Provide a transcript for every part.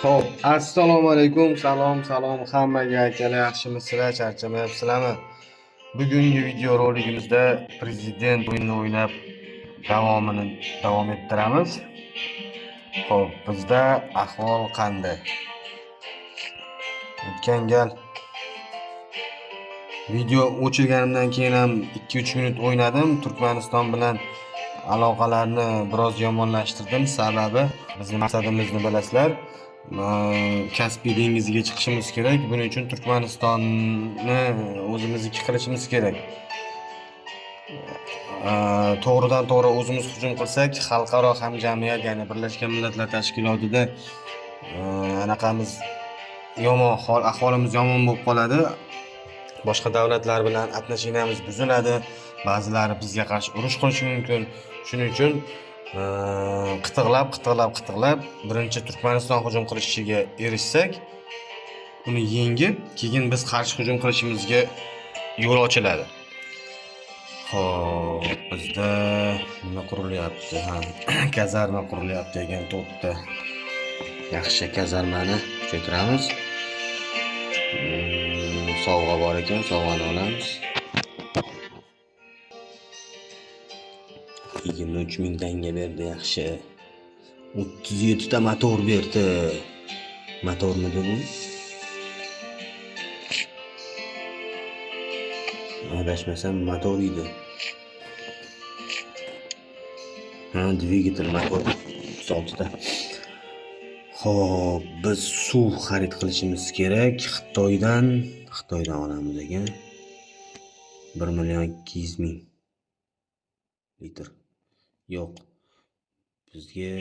Xo'p, assalomu alaykum, salom, salom hammaga akalar, yaxshimisizlar, charchamayapsizlarmi? Bugungi video roligimizda prezident o'yinini o'ynab davomini davom ettiramiz. Xo'p, bizda ahvol qanday? O'tgan gal video o'chirganimdan keyin ham 2-3 minut o'ynadim. Turkmaniston bilan aloqalarni biroz yomonlashtirdim. Sababi bizni maqsadimizni bilasizlar. Kaspiy dengiziga chiqishimiz kerak. Buning uchun Turkmanistonni o'zimizniki qilishimiz kerak. To'g'ridan to'g'ri o'zimiz hujum qilsak, xalqaro hamjamiyat, ya'ni Birlashgan Millatlar Tashkilotida anaqamiz yomon hol, ahvolimiz yomon bo'lib qoladi. Boshqa davlatlar bilan отношения miz buziladi. Ba'zilari bizga qarshi urush qilishi mumkin. Shuning uchun qitiqlab, qitiqlab, qitiqlab birinchi Turkmaniston hujum qilishiga erishsak, uni yengib, keyin biz qarshi hujum qilishimizga yo'l ochiladi. Xo'p, bizda nima qurilyapti? Ha, kazarma qurilyapti ekan to'rtta. Yaxshi, kazarmani kuchaytiramiz. Sovg'a bor ekan, sovg'ani olamiz. 23 ming tanga berdi, yaxshi. 37 ta motor berdi. Motormidi bu? Adashmasam motor edi. Ha, dvigatel motor 36 ta. Xo'p, biz suv xarid qilishimiz kerak. Xitoydan olamiz ekan. 1 million 200 ming litr. Yo'q. Bizga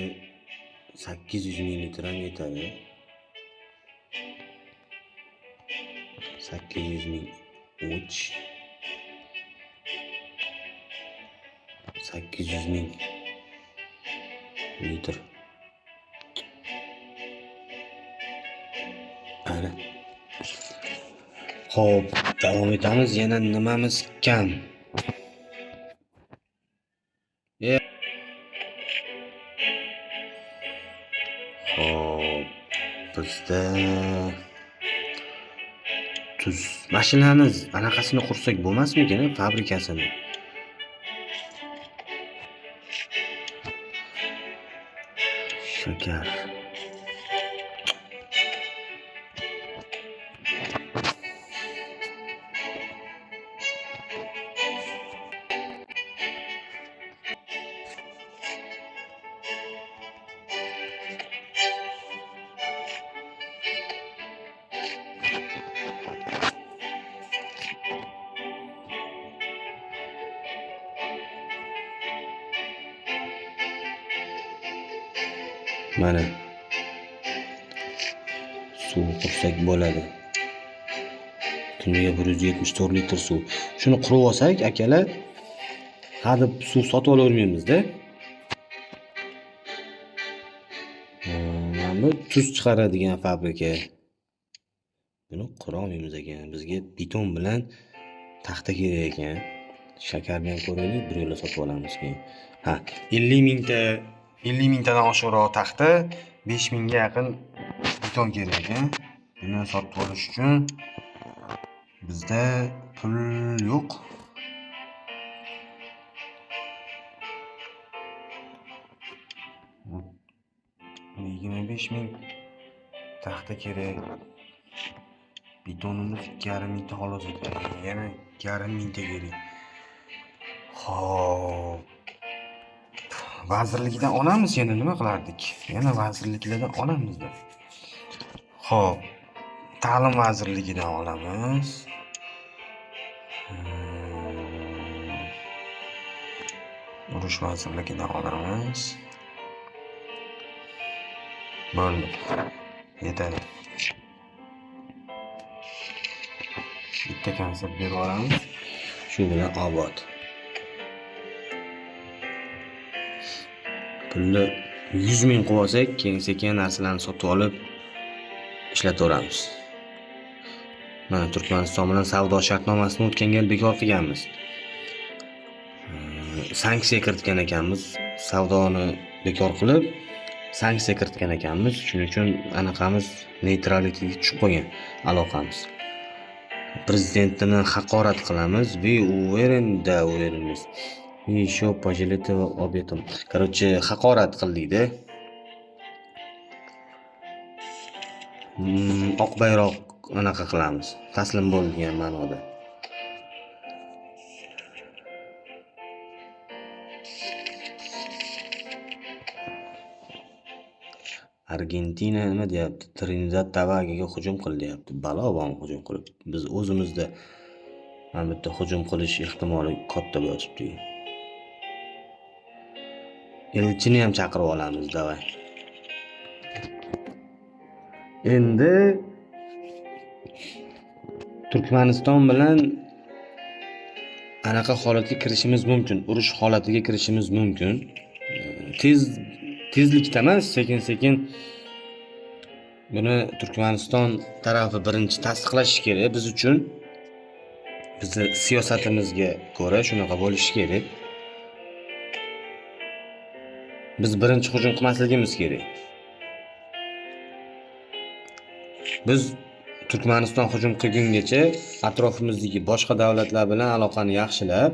800 ming litr ham yetadi. 800 ming 3 800 ming litr. Ana. Xo'p, davom etamiz. Yana nimamiz kam? Xo'p, bizda tuz mashinani anaqasini qursak bo'lmasmikan, fabrikasini? Shakar. Mana. Suv qursak bo'ladi. Kuniga 174 litr suv. Shuni qurib olsak, akalar, hadeb suv sotib olavermaymiz-da. Mana bu tuz chiqaradigan fabrika. Buni qura olmaymiz ekan. Bizga beton bilan taxta kerak ekan. Shakarni ham ko'raylik, bir yo'la sotib olamiz keyin. Ha, 50 mingta 50 mingtadan oshiqroq taxta, 5 mingga yaqin beton kerak ekan. Buni sotib olish uchun bizda pul yo'q. 25 ming taxta kerak. Betonimiz 2,5 mingta xolos ekan. Yana 2,5 mingta kerak. Xo'p. Vazirlikdan olamiz, yana nima qilardik? Yana vazirliklardan olamizda. Xo'p. Ta'lim vazirligidan olamiz. Urush vazirligidan olamiz. Bo'ldi. Yetadi. Bitta konsert berib yuboramiz. Shu bilan obod. Pulni 100 ming qilib olsak, keyin sekin narsalarni sotib olib ishlataveramiz. Mana Turkmaniston bilan savdo shartnomasini o'tgan gal bekor qilganmiz. Sanksiya kiritgan ekanmiz. Savdoni bekor qilib, Sanksiya kiritgan ekanmiz. Shuning uchun anaqamiz neytralitetga tushib qolgan aloqamiz. Prezidentini haqorat qilamiz. Вы уверен? Да, уверенность. И еще пожалеете об этом. Короче, haqorat qildikda. Oq bayroq anaqa qilamiz. Taslim bo'l degan ma'noda. Argentina nima deyapti? Trinidad Tobagoga hujum qil deyapti. Balo bormi hujum qilib? Biz o'zimizda mana bu yerda hujum qilish ehtimoli katta yotibdi. Elchini ham chaqirib olamiz, давай. Endi Turkmaniston bilan anaqa holatga kirishimiz mumkin. Urush holatiga kirishimiz mumkin. Tez tezlikda emas, sekin-sekin buni Turkmaniston tarafi birinchi tasdiqlashi kerak biz uchun. Bizni siyosatimizga ko'ra shunaqa bo'lishi kerak. Biz birinchi hujum qilmasligimiz kerak. Biz Turkmaniston hujum qilgungacha atrofimizdagi boshqa davlatlar bilan aloqani yaxshilab,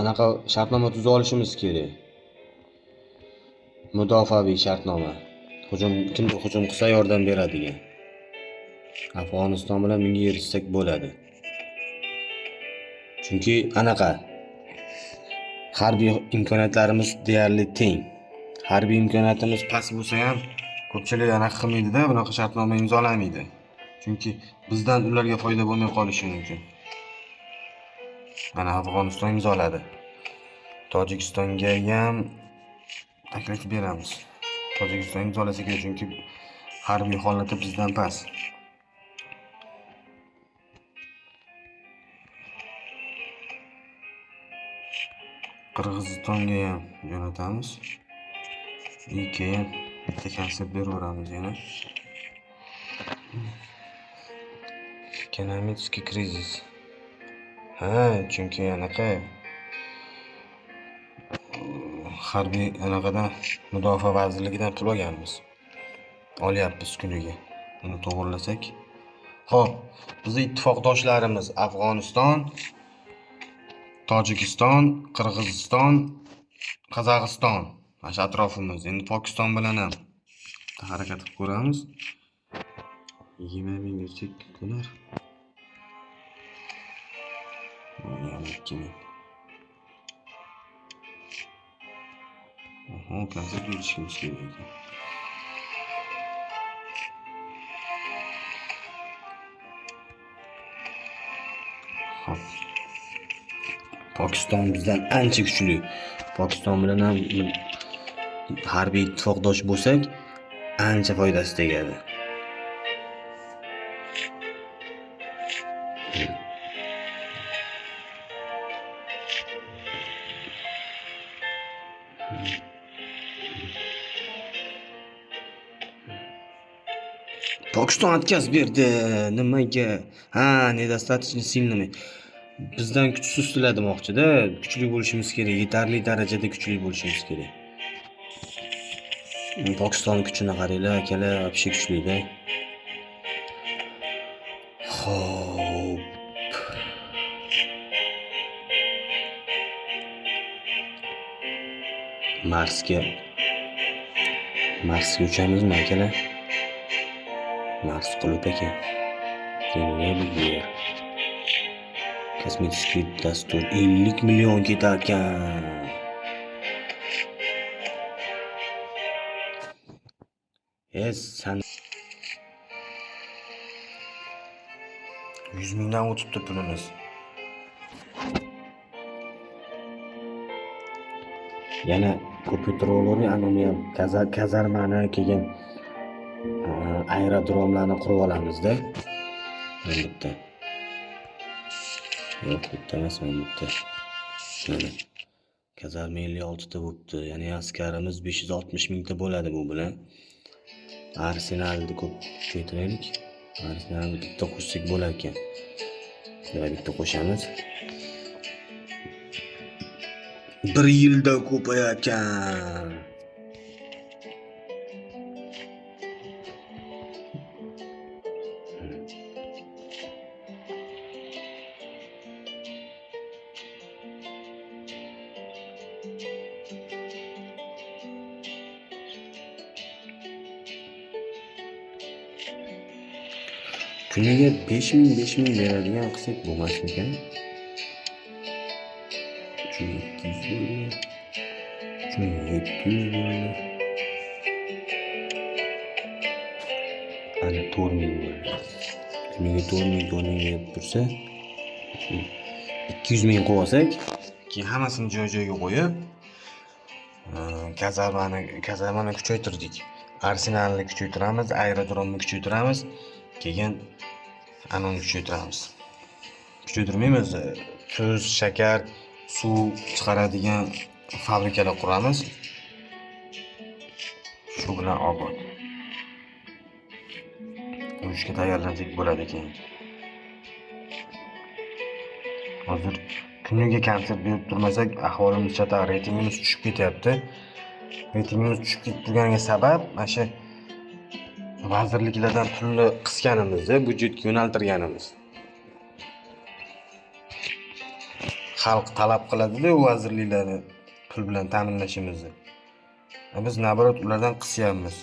anaqa shartnoma tuza olishimiz kerak. Mudofaaviy shartnoma. Hujum kimdir hujum qilsa yordam beradigan. Afg'oniston bilan bunga erishsak bo'ladi. Chunki anaqa harbiy imkoniyatlarimiz deyarli teng. Harbiy imkoniyatimiz past bo'lsa ham ko'pchilik anaqa qilmaydi-da, bunaqa shartnoma imzolamaydi. Chunki bizdan ularga foyda bo'lmay qolishi mumkin. Mana Afg'oniston imzoladi. Tojikistonga ham taklif beramiz. Tojikiston imzolasa kerak, chunki harbiy holati bizdan past. Qirg'izistonga ham jo'natamiz. И keyin bitta konsert beraveramiz yana. Экономический кризис. Ha, chunki anaqa harbiy anaqadan, mudofaa vazirligidan pul olganmiz. Olyapmiz kuniga. Uni to'g'irlasak. Xo'p, bizni ittifoqdoshlarimiz Afg'oniston, Tojikiston, Qirg'iziston, Qozog'iston. Mana shu atrofimiz. Endi Pokiston bilan ham harakat qilib ko'ramiz. 20 ming bersak ko'nar. Yana 2 ming. Oho, konsert berishimiz kerak ekan. Xo'p. Pokiston bizdan ancha kuchli. Pokiston bilan ham harbiy ittifoqdosh bo'lsak, ancha foydasi tegadi. Pokiston отказ berdi. Nimaga? Ha, недостаточно сильными. Bizdan kuchsizlar demoqchi-da. Kuchli bo'lishimiz kerak, yetarli darajada kuchli bo'lishimiz kerak. Pokiston kuchini qaranglar, akalar, вообще kuchli-da. Xo'p. Marsga uchamizmi, akalar? Mars qulub ekan. Nima bu yer? Kosmik dastur 50 million ketarkan. E san 100 mingdan o'tibdi pulimiz. Yana ko'paytirib anuni ham kazarmani, keyin aerodromlarni qurib olamizda. Mana bitta. Yo'q, bitta emas, mana bitta. Mana. Kazarma 56 ta bo'pti. Ya'ni askarimiz 560 mingta bo'ladi bu bilan. Arsenalni ko'p kuchaytiraylik. Arsenalni bitta qo'shsak bo'lar ekan. Demak, bitta qo'shamiz. Bir yilda ko'payarkan. Kuniga 5000 5000 beradigan qilsak bo'lmasmikan? 3200 bo'ldi. 3700 bo'ldi. Ana 4000 bo'ldi. Kuniga 4000 4000 berib tursa, 200 ming qo'yib olsak, keyin hammasini joy-joyiga qo'yib, kazarmani kuchaytirdik. Arsenalni kuchaytiramiz, aerodromni kuchaytiramiz, keyin anoni kuchaytiramiz. Kuchaytirmaymiz, tuz, shakar, suv chiqaradigan fabrikalar quramiz. Shu bilan obod. Urushga tayyorlansak bo'ladi keyin. Hozir kuniga konsert berib turmasak, ahvolimiz chatoq, reytingimiz tushib ketyapti. Reytingimiz tushib ketib turganiga sabab mana shu vazirliklardan pulni qisganimizda, byudjetga yo'naltirganimiz. Xalq talab qiladida u vazirliklarni pul bilan ta'minlashimizni. Biz naborot ulardan qisyapmiz.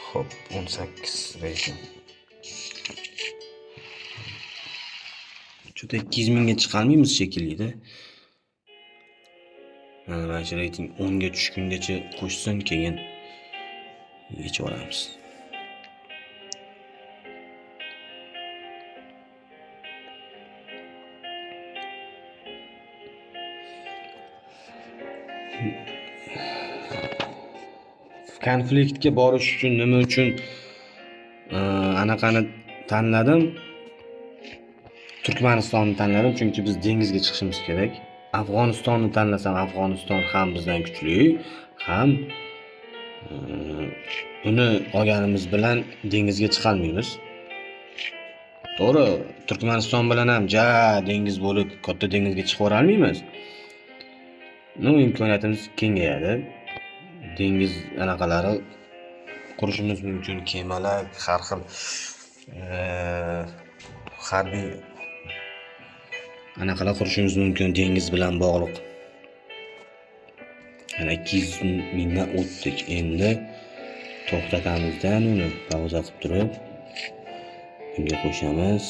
Xo'p, 18 reyting. Juda 200 mingga chiqolmaymiz shekilli-da. Mana shu reyting 10 ga tushgungacha qo'shsin, keyin yechib olamiz. Konfliktga borish uchun nima uchun anaqani tanladim? Turkmanistonni tanladim, chunki biz dengizga chiqishimiz kerak. Afg'onistonni tanlasam, Afg'oniston ham bizdan kuchli, ham uni olganimiz bilan dengizga chiqolmaymiz. To'g'ri, Turkmaniston bilan ham ja dengiz bo'lib, katta dengizga chiqib olmaymiz. No, imkoniyatimiz kengayadi. Dengiz anaqalari qurishimiz mumkin, kemalar, har xil harbiy anaqalar qurishimiz mumkin dengiz bilan bog'liq. Mana 200 mingdan o'tdik. Endi to'xtatamizdan uni pauza qilib turib, bunga qo'shamiz,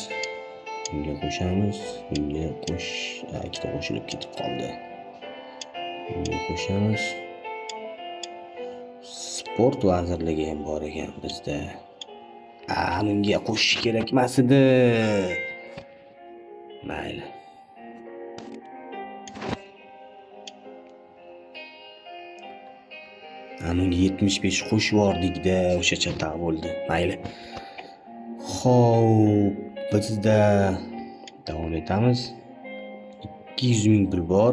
bunga qo'shamiz, bunga qo'sh, ikkita qo'shilib ketib qoldi. Bunga qo'shamiz. Sport vazirligi ham bor ekan bizda. Bunga qo'shish kerak emas edi. Mayli. Bunga 75 qo'shib yubordikda, o'sha chataq bo'ldi. Mayli. Xo'p, bizda davom etamiz. 200 ming pul bor.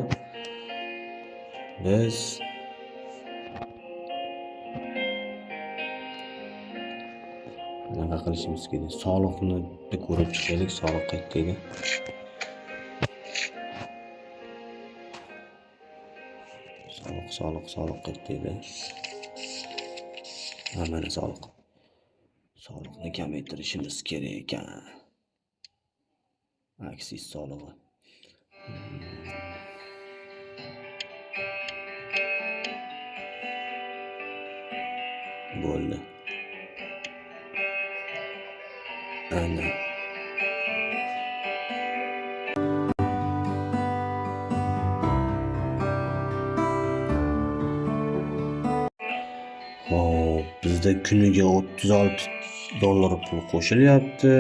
Biz nima qilishimiz kerak? Soliqni bitta ko'rib chiqaylik, soliq qayerda edi? Soliq, soliq, soliq qayerda edi? Ha, mana soliq. Soliqni kamaytirishimiz kerak ekan. Aksiz solig'i. Bo'ldi. Ana. Xo'p, bizda kuniga $36 pul qo'shilyapti.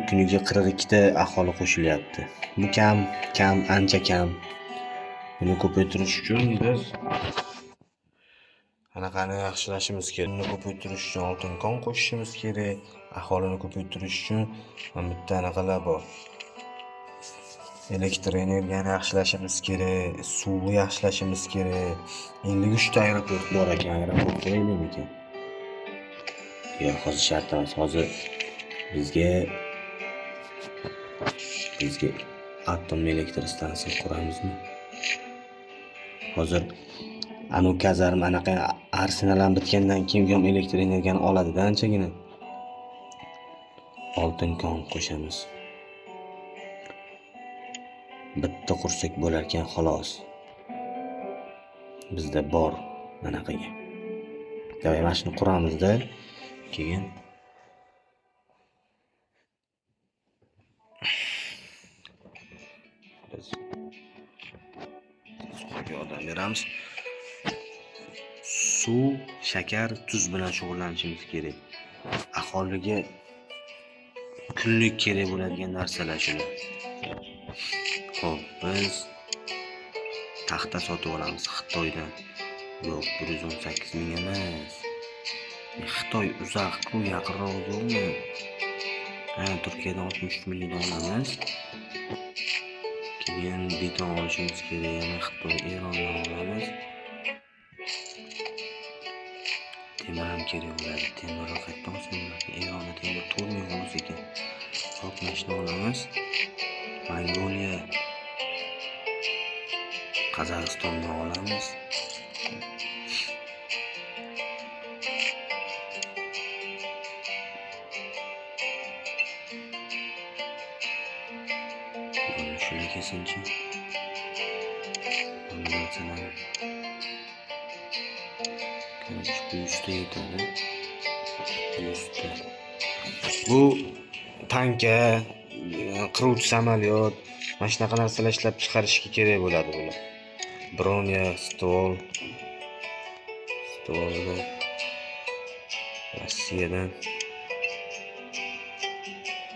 Kuniga 42 ta aholi qo'shilyapti. Bu kam, kam, ancha kam. Buni ko'paytirish uchun biz anaqani yaxshilashimiz kerak. Buni ko'paytirish uchun oltin kon qo'shishimiz kerak. Aholini ko'paytirish uchun mana bitta anaqalar bor. Elektr energiyani yaxshilashimiz kerak, suvni yaxshilashimiz kerak. 53 ta aeroport bor ekan, aeroport qo'yaylikmikan? Yo'q, hozir shart emas. Hozir Bizga atom elektr stansiya quramizmi? Hozir anu kazarma anaqa arsenal ham bitgandan keyin u ham elektr energiyani oladida anchagina. Oltin kon qo'shamiz. Bitta qursak bo'larkan xolos. Bizda bor anaqaga. Давай mana shuni quramizda, keyin biz suxoga yordam beramiz. Suv, shakar, tuz bilan shug'ullanishimiz kerak. Aholiga kunlik kerak bo'ladigan narsalar shular. Xo'p, biz taxta sotib olamiz Xitoydan. Yo'q, 118 ming emas. Xitoy uzoq-ku, yaqinroq yo'qmi? Ha, Turkiyadan 63 mingdan olamiz. Keyin beton olishimiz kerak, yana Xitoy, Erondan olamiz. Temir ham kerak bo'ladi. Temirni qayerdan olsak bo'ladi? Eronda temir 4 ming xolos ekan. Xo'p, mana shuni olamiz. Mongoliya, Qozog'istondan olamiz. Mana shuni kelsinchi. Bu narsalarni. Короче, bu 100 ta yetadi. 100 ta. Bu tanka, qiruvchi samolyot, mana shunaqa narsalar ishlab chiqarishga kerak bo'ladi bular. Bronya, stol. Stolni Rossiyadan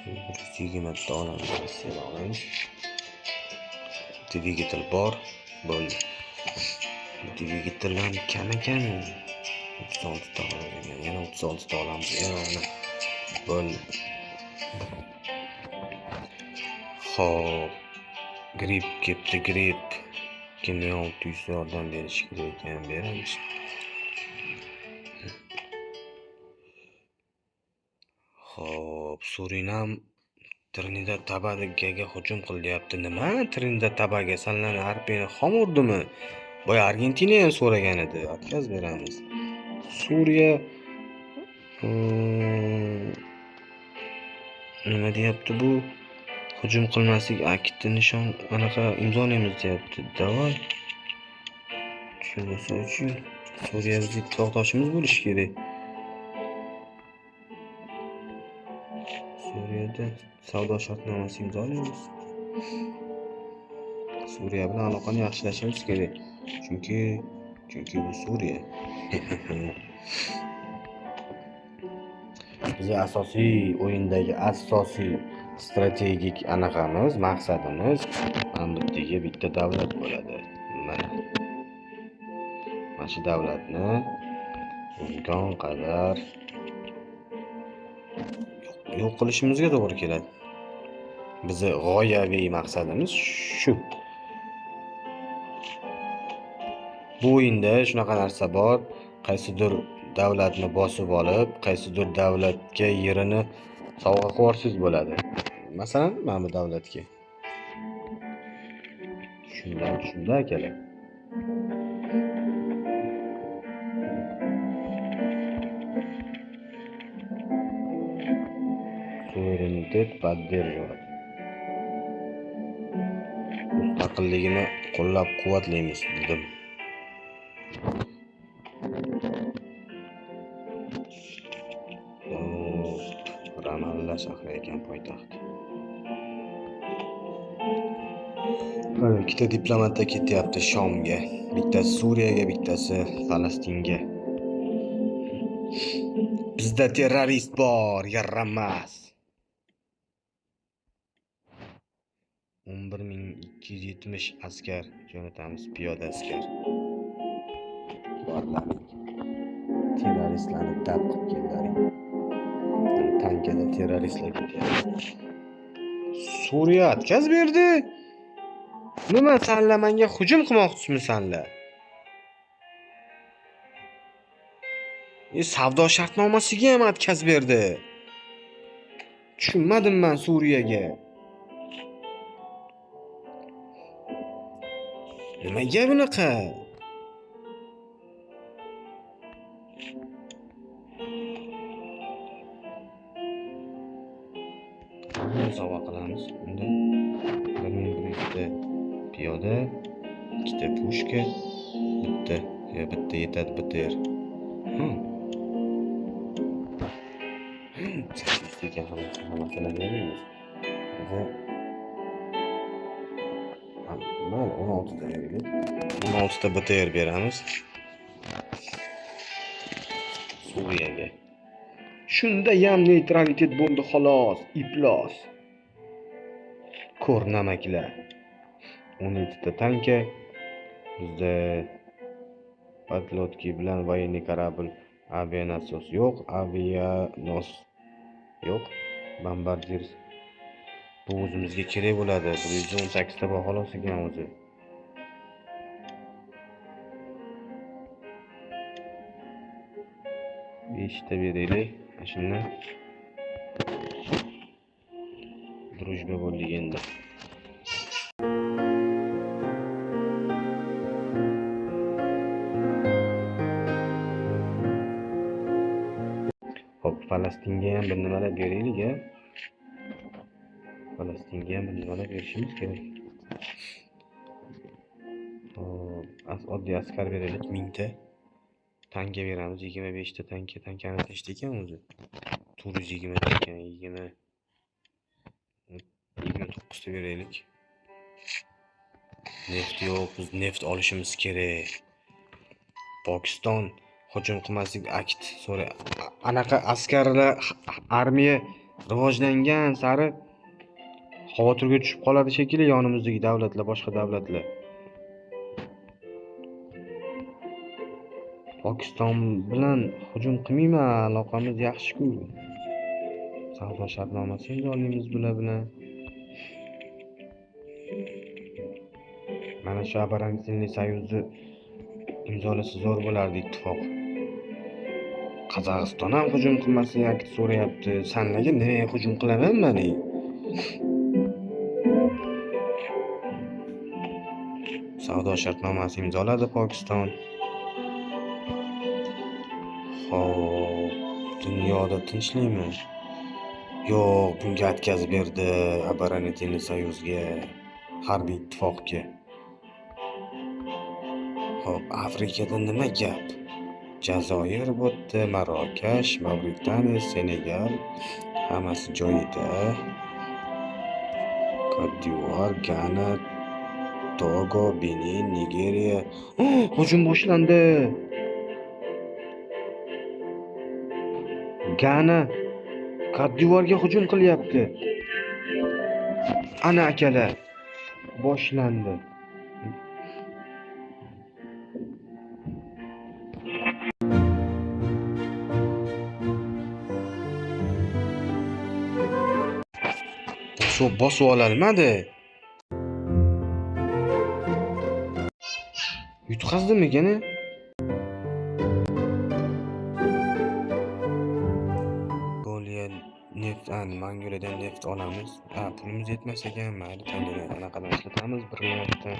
120 ta olamiz, Rossiyadan olamiz. Dvigatel bor, bo'ldi. Dvigatellar ham kam ekan. 36 ta olamiz ekan. Yana 36 ta olamiz Erondan. Bo'ldi. Xo'p. Gripp kelibdi, gripp. 2 600 yordam berish kerak ekan, beramiz. Xo'p, Surinam Trinidad Tobagoga hujum qilyapti. Nima? Trinidad Tobago sanlarni harpini xom urdimi? Boya Argentina ham so'ragan edi. Отказ beramiz. Suriya nima deyapti bu? Hujum qilmaslik aktini nishon anaqa imzolaymiz deyapti. Давай. Shu bo'lsa uchun Suriya bizni ittifoqdoshimiz bo'lishi kerak. Suriyada savdo shartnomasi imzolaymiz. Suriya bilan aloqani yaxshilashimiz kerak. Chunki bu Suriya. Bizni asosiy o'yindagi asosiy strategik anaqamiz, maqsadimiz mana bu yerdagi bitta davlat bo'ladi. Mana. Mana shu davlatni imkon qadar yo'q qilishimizga to'g'ri keladi. Bizni g'oyaviy maqsadimiz shu. Bu o'yinda shunaqa narsa bor, qaysidir davlatni bosib olib, qaysidir davlatga yerini sovg'a qilib yuborsangiz bo'ladi. Masalan, mana bu davlatga. Shundan shunda akalar. Suverenitet поддерживать. Mustaqilligini qo'llab-quvvatlaymiz dedim. Ramalla shahri ekan poytaxt. Mana ikkita diplomatda ketyapti Shomga. Bittasi Suriyaga, bittasi Falastinga. Bizda terrorist bor, yaramas. 11 270 askar jo'natamiz, piyoda askar. Borlaring. Terroristlarni dab qilib keldilaring. Tankada terroristlar ketyapti. Suriya отказ berdi. Nima sanlar menga hujum qilmoqchimisanlar? Savdo shartnomasiga ham отказ berdi. Tushunmadim man Suriyaga. Nimaga bunaqa? Sovg'a qilamiz. Unda 1100 ta piyoda, 2 ta pushka, bitta, yo bitta yetadi BTR. 800 ta ekan hammasini bermaymiz. Va mayli, 16 ta beraylik. 16 ta BTR beramiz. Suriyaga. Shundayam neytralitet bo'ldi xolos, iflos. Ko'r namaklar. 17 ta tanka. Bizda подлодки bilan военный корабль, авианосец yo'q, avianos yo'q. Bombardier bu o'zimizga kerak bo'ladi. 118 ta bor xolos ekan o'zi. 5 ta beraylik mana shundan. Дружба bo'ldik endi. Xo'p, Falastinga ham bir nimalar beraylik a. Falastinga ham bir nimalar berishimiz kerak. Xo'p, oddiy askar beraylik 1000 ta. Tanka beramiz 25 ta tanka. Tankamiz nechta ekan o'zi? 420 ta ekan, 20 29 ta beraylik. Neft yo'q, biz neft olishimiz kerak. Pokiston hujum qilmaslik akt so'ra anaqa askarlar, armiya rivojlangan sari xavotirga tushib qoladi shekilli yonimizdagi davlatlar, boshqa davlatlar. Pokiston bilan hujum qilmayman, aloqamiz yaxshi-ku. Savdo shartnomasi imzolaymiz bular bilan. Mana shu оборонительный союз ni imzolasa zo'r bo'lardi, ittifoq. Qozog'iston ham hujum qilmaslik akt so'rayapti. Sanlarga nimaga hujum qilaman man? Ey? Savdo shartnomasi imzoladi Pokiston. Xo'p, dunyoda tinchlikmi? Yo'q, bunga отказ berdi оборонительный союз ga, harbiy ittifoqga. Xo'p, Afrikada nima gap? Jazoir bo'pti, Marokash, Mavritaniya, Senegal hammasi joyida. Kot-d'Ivuar, Gana, Togo, Benin, Nigeriya. Hujum boshlandi. Gana Kot-d'Ivuarga hujum qilyapti. Ana akalar, boshlandi. Bosib ololmadi. Yutqazdimikan a? Mongoliya neft, Mongoliyadan neft olamiz. Ha, pulimiz yetmas ekan, mayli, tangadan anaqadan ishlatamiz, brilliantdan.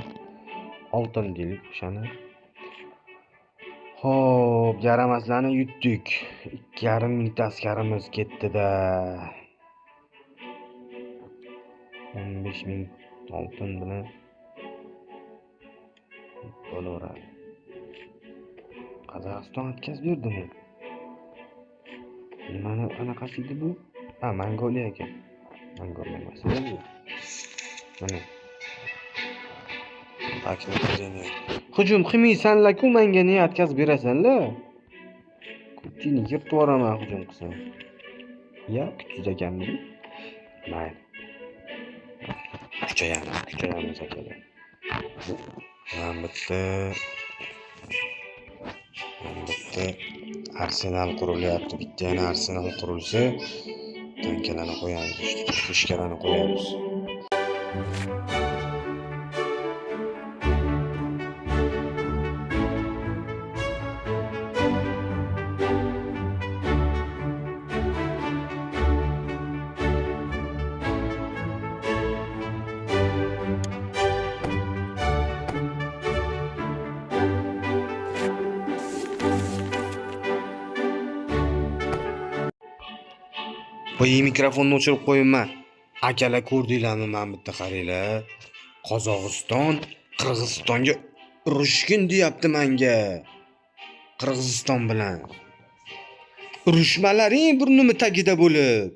Oltin deylik o'shani. Xo'p, yaramaslarni yutdik. 2,5 mingta askarimiz ketdi-da. 15 ming oltin bilan bo'laveradi. Qozog'iston отказ berdimi? Nimani anaqasi edi bu? Ha, Mongoliya ekan. Mongoliya emas edi bu. Mana. Так, нападение. Hujum qilmaysanlar-ku, menga ne отказ berasanlar? Ko'tingni yirtib yuboraman hujum qilsam. Ya, kuchsiz ekanmiz. Mayli. Kuchayamiz, kuchayamiz akalar. Mana bitta arsenal qurilyapti. Bitta yana arsenal qurilsa, tankalarni qo'yamiz, pushkalarni qo'yamiz. Voy, mikrofonni o'chirib qo'yibman. Akalar, ko'rdinglarmi, mana bitta qaranglar. Qozog'iston Qirg'izistonga urushgin deyapti menga. Qirg'iziston bilan. Urushmalaring burnimni tagida bo'lib.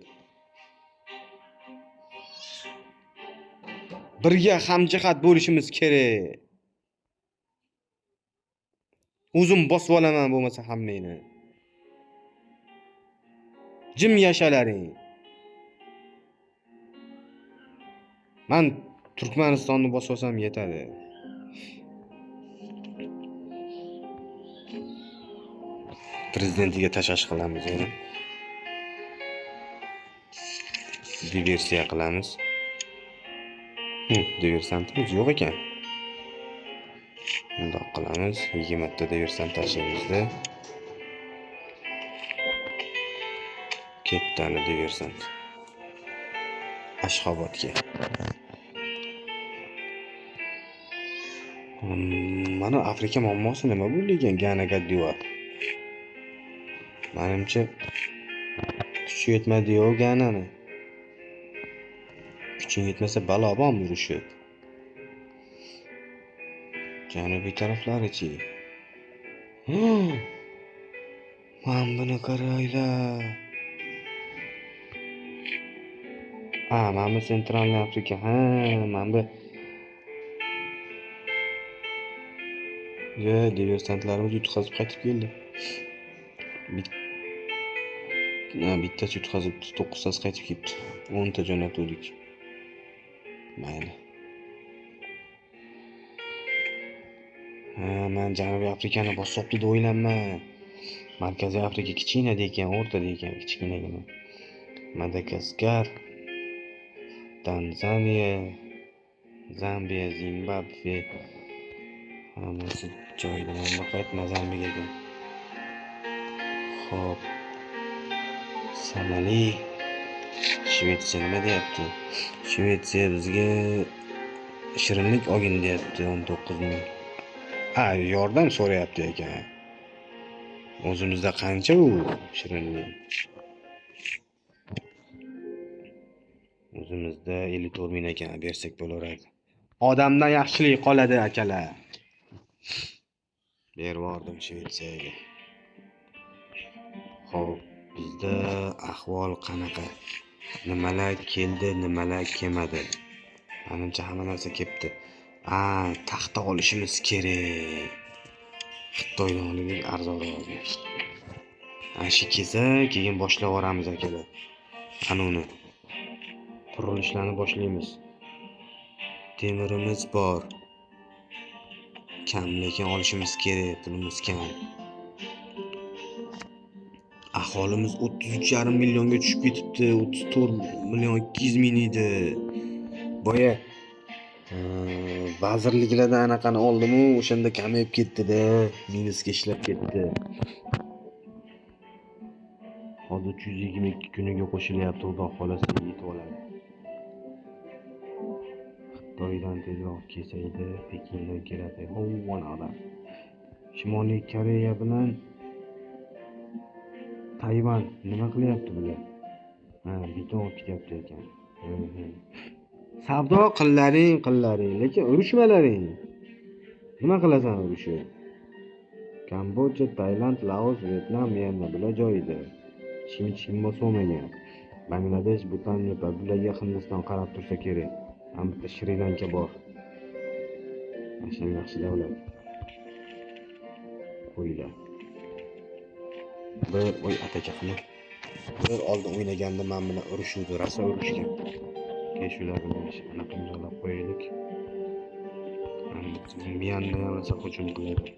Birga hamjihat bo'lishimiz kerak. O'zim bosib olaman bo'lmasa hammangni. Jim yashalaring. Man Turkmanistonni bosib olsam yetadi. Prezidentiga tashash qilamiz yana. Diversiya qilamiz. Diversantimiz yo'q ekan. Bundoq qilamiz. 20 ta diversant tashlaymizda. Ketdi ana diversant. Ashxobodga. Mana Afrika muammosi nima bo'ldi ekan? Gana Gaddivar. Menimcha kuchi yetmadi-yu Ganani. Kuching yetmasa balo bormi urushib? Janubiy taraflarichi. Mana buni qaranglar. Ha, mana bu Sentralniy Afrika. Ha, mana bu Yo, diversantlarimiz yutqazib qaytib keldi. Bittasi yutqazibdi, 9tasi qaytib kelibdi. 10 ta jo'natuvdik. Mayli. Ha, men Janubiy Afrikani bosibdi deb o'ylanman. Markaziy Afrika kichkina ekan, o'rtada ekan, kichkinagina. Madagaskar, Tanzaniya, Zambiya, Zimbabve. Hammasi joyida. Mana bu qayt Mozambik ekan. Xo'p. Somali, Shvetsiya nima deyapti? Shvetsiya bizga shirinlik olgin deyapti, 19 ming. Ha, yordam so'rayapti ekan. O'zimizda qancha u shirinlik? O'zimizda 54 ming ekan, bersak bo'laveradi. Odamdan yaxshilik qoladi akalar. Berib yubordim Shvetsiyaga. Xo'p, bizda ahvol qanaqa? Nimalar keldi, nimalar kelmadi? Menimcha hamma narsa kelibdi. A, taxta olishimiz kerak. Xitoydan olaylik, arzonroq. Ana shu kelsa, keyin boshlab yuboramiz akalar. Ana uni. Qurilishlarni boshlaymiz. Temirimiz bor. Kam, lekin olishimiz kerak, pulimiz kam. Aholimiz 33,5 millionga tushib ketibdi, 34 million 200 ming edi. Boya vazirliklardan anaqani oldim-u, o'shanda kamayib ketdi-da, minusga ishlab ketdi. Hozir 322 kuniga qo'shilyapti, xudo xolasa yetib oladi. Xitoydan tezroq kelsa edi, Pekindan keladi. Hov, Shimoliy Koreya bilan Tayvan nima qilyapti bular? Ha, beton olib ketyapti ekan. Savdo qillaring, qillaring, lekin urushmalaring. Nima qilasan urushib? Kambodja, Tailand, Laos, Vyetnam, Myanma bular joyida. Hech kim bosib olmagan. Bangladesh, Butan, Nepal bularga Hindiston qarab tursa kerak. Ham bitta Shri Lanka bor. Mana shu yaxshi davlat. Qo'ylar. Bir oy ataka qilma. Bir oldin o'ynaganda men bilan urushuvdi, rosa urushgan. Keyin shularni anaqa imzolab qo'yaylik. Myanma ham rosa hujum qiladi.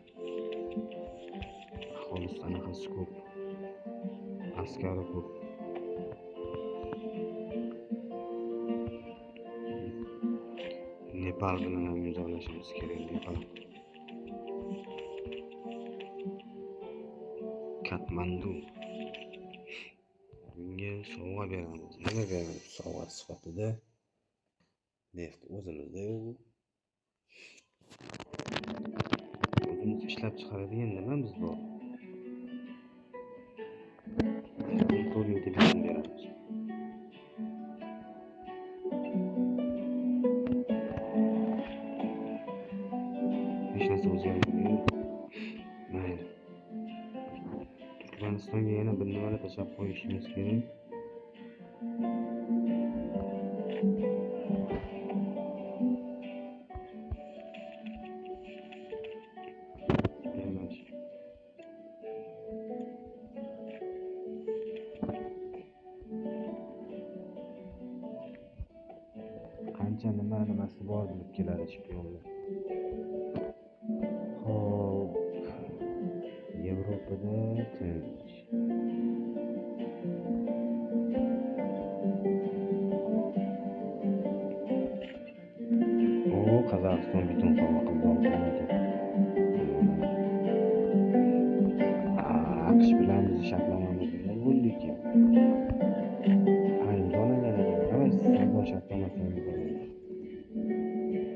Aholisi anaqasi ko'p. Askari ko'p. Nepal bilan ham imzolashimiz kerak, Nepal. Katmandu. Bunga sovg'a beramiz. Nima beramiz sovg'a sifatida? Neft o'zimizda yo'q. O'zimiz ishlab chiqaradigan nimamiz bor? 14 mingta beton beramiz. Hech narsa o'zgarmadi. Mayli. Turkmanistonga yana bir nimalar tashlab qo'yishimiz kerak. Qancha nima nimasi bor bilib keladi shpionlar. Xo'p, Yevropada tinch. O, Qozog'iston beton sovg'a qildi. AQSh bilan bizni shartnomamiz nima bo'ldi ekan? Imzolangan ekan. Давай savdo shartnomasini imzolaylik.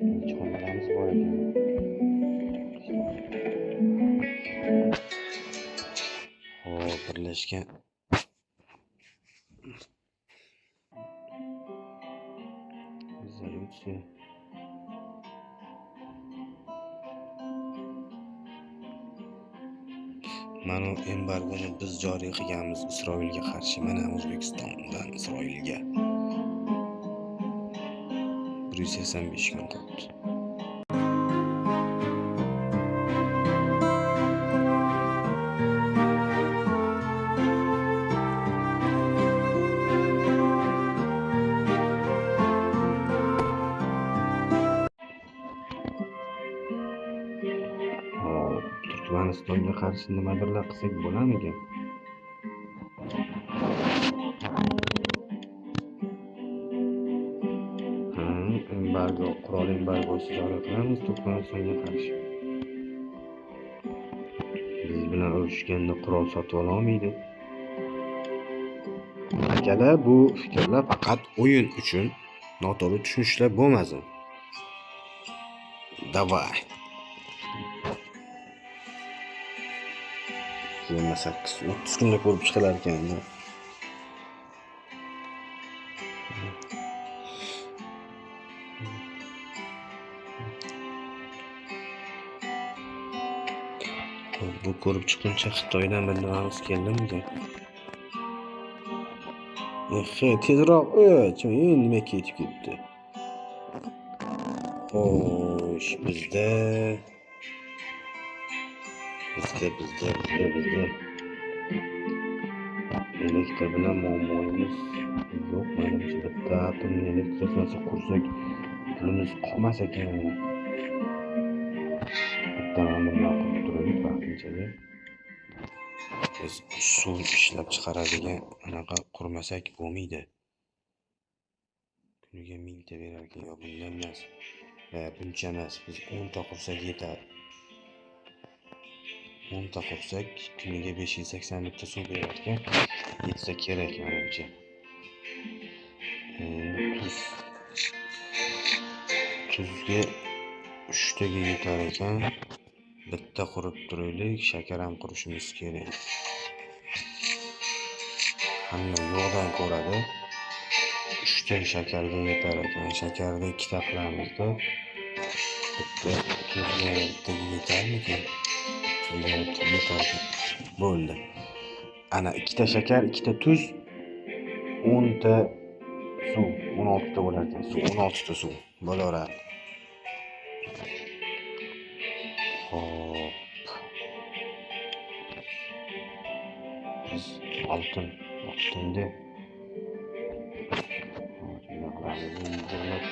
Elchixonalarimiz bor ekan. Xo'p, birlashgan rezolyutsiya. Mana embargoni biz joriy qilganmiz Isroilga qarshi. Mana O'zbekistondan Isroilga. 185 kun qolibdi. Hop, Turkmanistonga qarshi nimadirlar qilsak bo'larmikan? Ha, embargo, qurol embargosi joriy qilamiz Turkmanistonga qarshi. Biz bilan urushganda qurol sotib ola olmaydi. Akalar, bu fikrlar faqat o'yin uchun, noto'g'ri tushunishlar bo'lmasin. Давай. 28-30 kunda ko'rib chiqilar ekan. Bu ko'rib chiqquncha Xitoydan bir nimamiz keldimikan? Ehe, tezroq o'ch, nima ketib ketdi. Xo'sh, bizda elektr bilan muammoimiz yo'q. Menimcha bitta atom elektr stansiya qursak pulimiz qolmas ekan. Bitta mana qurib turaylik vaqtinchalik. Biz suv ishlab chiqaradigan anaqa qurmasak bo'lmaydi. Kuniga 1000 ta berar ekan, yo bundan emas. Va buncha emas, biz 10 ta qursak yetar. 10 ta qursak kuniga 580 ta suv berar ekan. Yetsa kerak menimcha. Endi tuz. Tuzga 3 taga yetar ekan. Bitta qurib turaylik, shakar ham qurishimiz kerak. Hamma yo'qdan ko'radi. 3 ta shakarga yetar ekan. Shakarni 2 ta qilamizda. Bitta tuzga bittaga yetarmikan? Yetar. Bo'ldi. Ana 2 ta shakar, 2 ta tuz, 10 ta suv, 16 ta bo'lar ekan. Suv, 16 ta suv bo'laveradi. Xo'p. Biz oltinda 20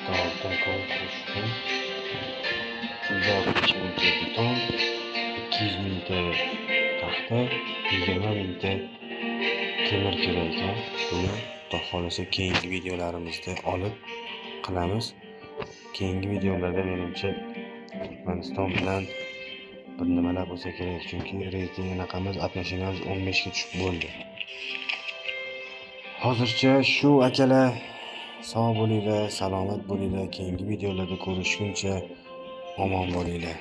ta oltin kon qurish uchun 360 mingta beton, 200 mingta taxta, 20 mingta temir kerak ekan. Buni Xudo xohlasa keyingi videolarimizda olib qilamiz. Keyingi videolarda menimcha Turkmaniston bilan bir nimalar bo'lsa kerak, chunki reyting anaqamiz, отношениямиz 15 ga tushib bo'ldi. Hozircha shu akalar, sog' bo'linglar, salomat bo'linglar. Keyingi videolarda ko'rishguncha omon bo'linglar.